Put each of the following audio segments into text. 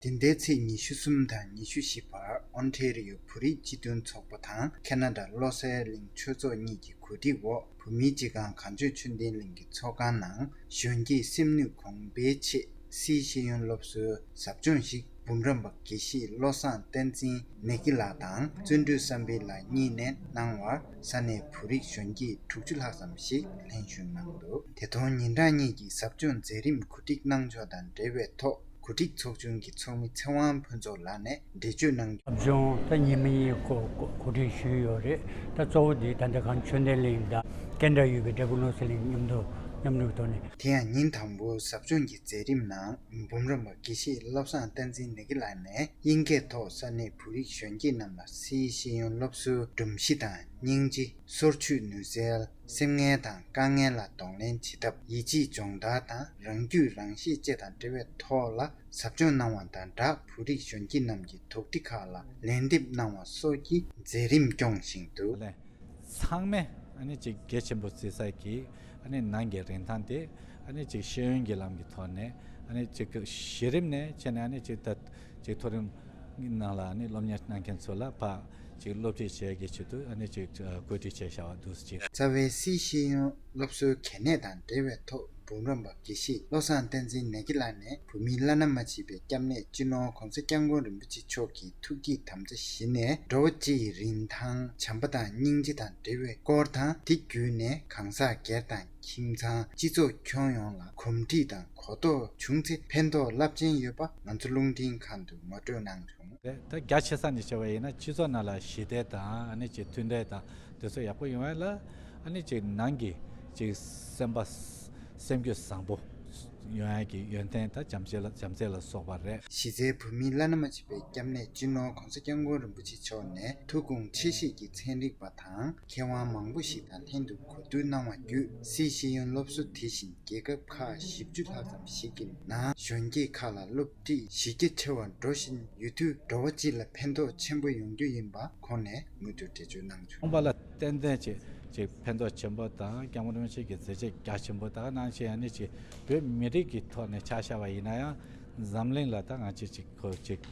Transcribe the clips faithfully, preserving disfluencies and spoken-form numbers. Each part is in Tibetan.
འདི་ཟླའི་ཚེས་ཉི་ཤུ་གསུམ་དང་ཉི་ཤུ་བཞི་བར་ཨོན་ཊེ་རི་ཡོ་བོད་རིགས་སྤྱི་མཐུན་ཚོགས་པ་དང་ཁེ་ན་ཌ་བློ་གསལ་གླིང་ཆོས་ཚོགས་གཉིས་ཀྱི་གོ་སྒྲིག་འོག་བོད་མིའི་སྤྱི་ཁང་གངས་ལྗོངས་ཆོས་ལྡན་གླིང་གི་ཚོགས་ཁང་ནང་གཞོན་སྐྱེས་སེམས་ནུས་གོང་འཕེལ་ཆེད་སིའི་ཤེས་ཡོན་སློབ་གསོའི་ཟབ་སྦྱོང་ཞིག་འབུམ་རམས་པ་དགེ་བཤེས་བློ་བཟང་བསྟན་འཛིན་ནེ་གི་ལགས་དང་བརྩོན་འགྲུས་བསམ་འཕེལ་ལགས་གཉིས་ནས་གནང་བར་ས་གནས་བོད་རིགས་གཞོན་སྐྱེས་དྲུག་ཅུ་ལྷག་ཙམ་ཞིག་ལྷན་ཞུགས་གནང་འདུག་དེ་དུས་ཉིན་གྲངས་གཉིས་ཀྱི་ཟབ་སྦྱོང་མཛད་རིམ་གོ་སྒྲིག་གནང་ཕྱོགས་དང་འབྲེལ་བའི་ཐོག་གོ་སྒྲིག་ཚོགས་ཆུང་གི་ཚོགས་མི་ཚེ་དབང་ཕུན་ཚོགས་ལགས་ནས་འགྲེལ་བརྗོད་གནང་། ཟབ་སྦྱོང་ད་ཉི་མ་གཉིས་གོ་གོ་གོ་སྒྲིག་ཞུས་ཡོད་རེད། ད་གཙོ་བོ་འདི་ད་ལྟ་གངས་ལྗོངས་ཆོས་ལྡན་གླིང་དང་ཀན་ཌ་ཡུལ་གྱི་འབྲས་སྤུངས་བློ་གསལ་གླིང་མཉམ་དུ་མཉམ་རུབ་ཐོག་ནས། དེ་ཡང་ཉིན་དང་པོའི་ཟབ་སྦྱོང་གི་མཛད་རིམ་ནང་འབུམ་རམས་པ་དགེ་བཤེས་བློ་བཟང་བསྟན་འཛིན་ནེ་གི་ལགས་ནས་དབྱིན་སྐད་ཐོག་ས་གནས་བོད་རིགས་གཞོན་སྐྱེས་རྣམས་ལ་སིའི་ཤེས་ཡོན་སློབ་གསོའི་སྒྲོམ་གཞི་དང་སྙིང་རྗེ། སོར་ཆུད་ནུས་རྩལ། སེམས་ངལ་དང་དཀའ་ངལ་ལ་གདོང་ལེན་བྱེད་ཐབས། ཡིད་ཆེས་སྦྱོང་བརྡར་དང་རང་རྒྱུད་རང་ཤེས་བཅས་དང་འབྲེལ་བའི་ཐོག་ལ་ཟབ་སྦྱོང་གནང་བ་དང་སྦྲགས་བོད་རིགས་གཞོན་སྐྱེས་རྣམས་ཀྱི་དོགས་འདྲི་ཁག་ལ་ལན་འདེབས་གནང་བ་སོགས་ཀྱི་མཛད་རིམ་སྐྱོང་བཞིན་འདུག་ལས། ཚང་མས་ཨ་ནི་ཅིག་གལ་ཆེན་པོ་བརྩི་ས་ཀྱི་ཨ་ནི་ནང་གི་རིན་ཐང་དེ་ཨ་ནི་ཅིག་ཤེས་ཡོན་གྱི་ལམ་གྱི་ཐོག་ནས་ཨ་ནི་ཅིག་གཞི་རིམ་ནས་བྱས་ནས་ཨ་ནི་ཅིག་ད་ཅིག་མཐོ་རིམ་ནང་ལ་ཨ་ནི་སློབ་གཉེར་གནང་མཁན་ཚོ་ལ་ཕར་ཅིག་སློབ་ཁྲིད་བྱེད་ཀྱི་ཆེད་དུ་ཨ་ནི་ཅིག་བཀོད་སྒྲིག་བྱས་བཞག་པ་འདུག་ཅིག་རྩ་བའི་སིའི་ཤེས་ཡོན་སློབ་གསོའི་གལ་གནད་དང་འབྲེལ་བའི་ཐོག་འབུམ་རམས་པ་དགེ་བཤེས་བློ་བཟང་བསྟན་འཛིན་ནེ་གི་ལགས་ནས་བོད་མིའི་བླ་ན་མ་མཆིས་པའི་སྐྱབས་གནས་སྤྱི་ནོར་༸གོང་ས་༸སྐྱབས་མགོན་རིན་པོ་ཆེ་མཆོག་གི་ཐུགས་བསྐྱེད་དམ་བཅའ་བཞི་ནས་འགྲོ་བ་སྤྱི་ཡི་རིན་ཐང་བྱམས་པ་དང་སྙིང་རྗེ་དང་འབྲེལ་བའི་སྐོར་དང་། དེ་བརྒྱུད་ནས་གང་ཟག་སྒེར་དང་ཁྱིམ་ཚང་སྤྱི་ཚོགས་ཁྱོན་ཡོངས་ལ་གོམས་འདྲིས་དང་གོ་རྟོགས་བྱུང་ཚེ་ཕན་ཐོགས་རླབས་ཆེན་ཡོད་པ་ང་ཚོ་རླུང་འཕྲིན་ཁང་དུ་ངོ་སྤྲོད་གནང་བྱུང་། རེད། ད་རྒྱ་ཆེ་ས་ནས་བྱས་པ་ཡིན་ན་སྤྱི་ཚོགས་ནང་ལ་ཞི་བདེ་དང་ཨ་ནི་ཅིག་མཐུན་སྒྲིལ་དང་དེ་ཚོ་ཡག་པོ་ཡོང་ཡ་ལ་ཨ་ནི་ཅིག་ནང་གི་ཅིག་སེམས་པ་སེམས་རྒྱུད་བཟང་པོ་ཡོང་ཡ་གི་ཡོན་ཏན་དང་བྱམས་བརྩེ་ལ་བྱམས་བརྩེ་ལ་སོགས་པ་རེད། གཞི་རྩའི་བོད་མིའི་བླ་ན་མ་མཆིས་པའི་སྐྱབས་གནས་སྤྱི་ནོར་༸གོང་ས་༸སྐྱབས་མགོན་རིན་པོ་ཆེ་མཆོག་ནས་ཐུགས་དགོངས་ཆེ་བཞེས་ཀྱི་ཚན་རིག་པ་དང་མཁས་དབང་མང་པོ་ཞིག་དང་ལྷན་དུ་གོ་བསྡུར་གནང་བ་བརྒྱུད་སིའི་ཤེས་ཡོན་སློབ་གསོ་དེ་བཞིན་རྒྱལ་ཁབ་ཁག་བཞི་བཅུ་ལྷག་ཙམ་ཞིག་གི་ནང་གཞོན་སྐྱེས་ཁག་ལ་སློབ་ཁྲིད་གཞི་རྒྱ་ཆེ་བར་འགྲོ་བཞིན་ཡོད་དུས་འགྲོ་བ་སྤྱི་ལ་ཕན་ཐོགས་ཆེན་པོ་ཡོང་རྒྱུ་ཡིན་པ་ཁོང་ནས་མུ་མཐུད་འགྲེལ་བརྗོད་གནང་བྱུང་། ཁོང་པ་ལ་ཏན་ཏན་ཅིག་ཅིག་ཕན་ཐོགས་ཆེན་པོ་དང་སྐྱབས་མགོན་རིན་པོ་ཆེ་གི་མཛད་རྗེས་རྒྱ་ཆེན་པོ་དང་གནང་ཆེད་ཡང་ནི་ཅིག་བོད་མི་རིགས་ཀྱི་ཐོག་ནས་ཆ་བཞག་པ་ཡིན་ན་ཡང་འཛམ་གླིང་ལ་ད་ང་ཅིག་ཅིག་ཁོ་ཅིག་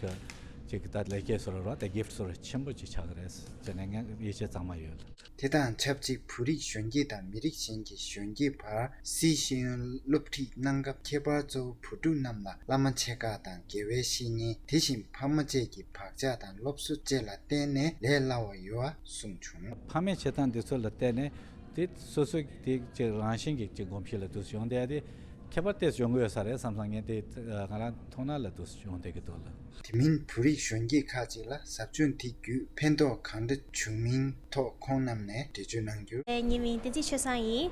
ཅིག་ད་ལེགས་སྐྱེས་བཟོ་འདྲ་རོ་ད་གིཕ་ཊི་བཟོ་འདྲ་ཆེན་པོ་ཅིག་ཆགས་ཀྱི་རེད་ཟེར་ནས་ངས་ཡིད་ཆེས་གཙང་མ་ཡོད། དེ་དང་ཆབས་ཅིག་བོད་རིགས་གཞོན་སྐྱེས་དང་མི་རིགས་གཞན་གྱི་གཞོན་སྐྱེས་བར་སིའི་ཤེས་ཡོན་སློབ་ཁྲིད་གནང་སྐབས་ཁྱད་པར་གཙོ་བོ་བུ་ཕྲུག་རྣམས་ལ་བླ་མ་ཆེ་ཁག་དང་དགེ་བའི་བཤེས་གཉེན་དེ་བཞིན་ཕ་མ་བཅས་ཀྱི་བག་ཆགས་དང་སློབ་གསོ་བཅས་ལ་བརྟེན་ནས་ལས་སླ་བ་ཡོད་པ་གསུངས་བྱུང་། ཕ་མའི་བྱེད་སྟངས་འདི་ཚོ་ལ་བརྟེན་ནས་དེ་སོ་སོའི་དེ་ཅིག་རང་བཞིན་གྱི་ཅིག་གོམས་གཤིས་ལ་དུས་སུ་ཡོང་བསྡད་དེ་ཁྱད་པར་ཏོག་ཙམ་ཡོང་གི་ཡོད་ས་རེད་བསམ་སོང་། ངས་དེ་ང་རང་མཐོང་སྣང་ལ་དུས་སུ་ཡོང་བསྡད་ཀྱི་འདུག་ལ། དེ་མིན་བོད་རིགས་གཞོན་སྐྱེས་ཁག་ཅིག་ལ་ཟབ་སྦྱོང་དེ་བརྒྱུད་ཕན་ཐོགས་གང་འདྲ་བྱུང་མིན་ཐོག་ཁོང་རྣམས་ནས་འགྲེལ་བརྗོད་གནང་རྒྱུར། ངའི་མིང་བསྟན་འཛིན་ཆོས་བཟང་ཡིན།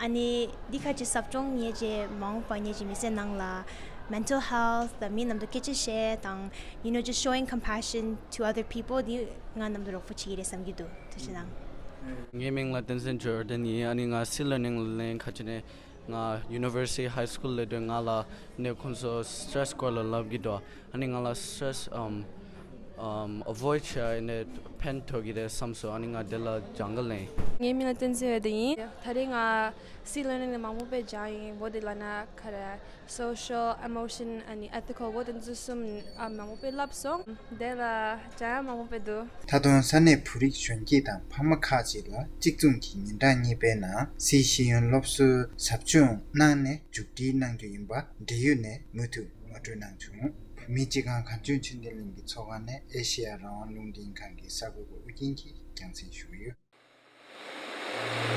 ཨ་ནི་འདི་ཁ་ཅིག་ཟབ་སྦྱོང་ཉེ་ཆེ་མ་འོངས་པ་ཉེ་ཆེ་མི་ཚེ་ནང་ལ་mental health དང་མི་རྣམས་དང་སྐད་ཆ་བཤད་དང་you know just showing compassion to other people འདི་ང་རྣམས་དང་རོགས་པ་བྱེད་ཀྱི་རེད་བསམ་གྱི་འདུག་ཐུགས་རྗེ་གནང་། ངའི་མིང་ལ་བསྟན་འཛིན་ཇོར་ཌན་ཡིན། ཨ་ནི་ང་སི་ལར་ནིང་ལ་ལེན་ཁ་ཅིག་ནས་ང་ཡུ་ནི་ཝར་སི་ཊི་ཧའི་སི་ཀུལ་ལ་འགྲོ། ང་ལ་ནས་ཁོང་ཚོ་སི་ཊེ་རེ་སི་སྐོར་ལ་ལབ་ཀྱི་འདུག་ཨ་ནི་ང་ལ་སི་ཊེ་རེ་སི་ཨམ་ཨམ་ཨ་བོ་ཌི་བྱས་ནས་ཕན་ཐོགས་ཀྱི་རེད་བསམ་སོང་། ཨ་ནི་ང་དེ་ལ་སྦྱང་ག་ལེན། ངའི་མིང་ལ་བསྟན་འཛིན་འོད་ཟེར་ཡིན། ད་རེས་ང་སི་ལར་ནིང་ལ་མང་པོ་དཔེ་སྦྱང་ཡིན། བོ་དེ་ལ་ན་ཁ་ར་social, emotion ཨ་ནི་ethical བོ་དེ་ཚོ་གསུམ་ཨ་མང་པོ་དཔེ་བསླབ་སོང་། དེ་ལ་སྦྱང་ཡ་མང་པོ་དཔེ་འདུག་ད་དུང་ས་གནས་བོད་རིགས་གཞོན་སྐྱེས་དང་ཕ་མ་ཁག་ཅིག་ལ་གཅིག་མཚུངས་ཀྱི་ཉིན་གྲངས་གཉིས་པའི་ནང་སིའི་ཤེས་ཡོན་སློབ་གསོའི་ཟབ་སྦྱོང་གནང་ནས་མཇུག་སྒྲིལ་གནང་རྒྱུ་ཡིན་པ་འབྲེལ་ཡོད་ནས་མུ་མཐུད་ངོ་སྤྲོད་གནང་བྱུང་། བོད་མིའི་སྤྱི་ཁང་གངས་ལྗོངས་ཆོས་ལྡན་གླིང་གི་ཚོགས་ཁང་ནས་ཨེ་ཤེ་ཡ་རང་དབང་རླུང་འཕྲིན་ཁང་གི་གསར་འགོད་པ་ཨུ་རྒྱན་གྱིས་རྒྱང་སྲིང་ཞུས་ཡོད།